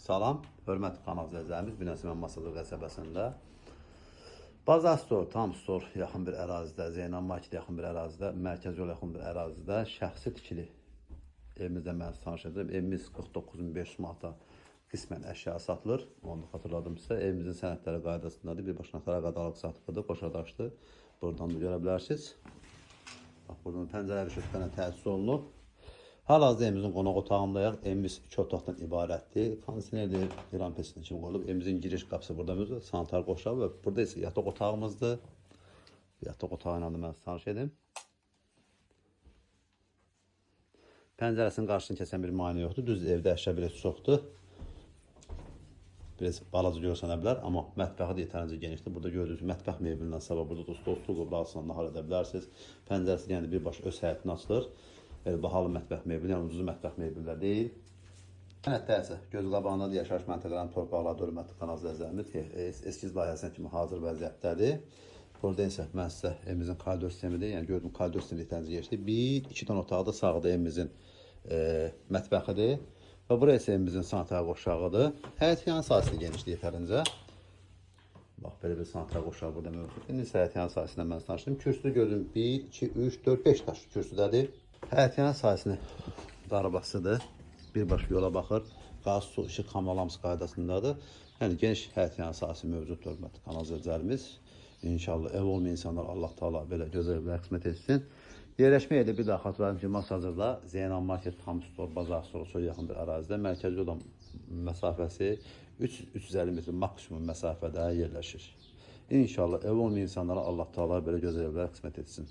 Salam, hörmətli kanal izləyicilərimiz, bu gün mən Masazır qəsəbəsində Bazar Store, Tam Store yaxın bir ərazidə, Zeynal Market yaxın bir ərazidə, mərkəz yol yaxın bir ərazidə şəxsi tikili evimizdə mən sizi tanış edəcəm. Evimiz 49.500 manata qismən əşya satılır. Onu da xatırladım sizə. Evimizin sənədləri qaydasındadır. Birbaşa notarial qadağalıq satılıdır, qoşadaşdır. Buradan da görə bilərsiniz. Bax, buradan pəncərə rüşvətlərlə təchiz olunub. Hal-hazırda evimizin qonaq otağındayıq. Evimiz iki otaqdan ibarətdir. Kondisionerdir, İran pesinə kimi qoyulub. Evimizin giriş qapısı burada mövcuddur. Sanitar qoşağı və burada isə yataq otağımızdır. Yataq otağı ilə də mən sizi tanış edim. Pəncərəsinin qarşısını kəsən bir maneə yoxdur. Düz evdə əşya biraz çoxdur. Biraz balaca görsənə bilər, amma mətbəxi də yetərincə genişdir. Burada gördüyünüz mətbəx mebelindən sabah burada da stol, stol qurbaxasından nahar edə bilərsiniz. Pəncərəsi yəni birbaşa öz həyətinə açılır. Elə bahalı mətbəx mebeli, yəni ucuz mətbəx mebellər deyil. Sənəddə isə göz qabağında da yaşayış məntəqələrinin torpaqları hörmətli kanal izləyicilərimiz eskiz layihəsinə kimi hazır vəziyyətdədir. Burada isə mən sizə evimizin koridor sistemidir. Yəni gördüm koridor sistemi yetərincə genişdir. Bir, iki dənə otaqda sağda evimizin mətbəxidir. Və bura isə evimizin sanitar qoşağıdır. Həyət yan sahəsi də genişdir yetərincə. Bax, belə bir sanitar qoşağı burada mövcuddur. İndi isə həyət yan sahəsindən mən tanışdım. Kürsüdə gördüm 1, 2, 3, 4, 5 daş kürsüdədir. Həyət yan sahəsinin darabasıdır. Birbaşa yola baxır. Qaz, su, işıq, kanal hamısı qaydasındadır. Yəni geniş həyət yan sahəsi mövcuddur hörmətli kanal izləyicilərimiz. İnşallah ev olmayan insanlar Allah Taala belə gözəl evlər qismət etsin. Yerləşmə yeri bir daha xatırladım ki, Masazırda Zeynal Market, Tam Store, Bazar Store çox yaxın bir ərazidə. Mərkəzi yoldan məsafəsi 300-350 metr maksimum məsafədə yerləşir. İnşallah ev olmayan insanlara Allah Taala belə gözəl evlər qismət etsin.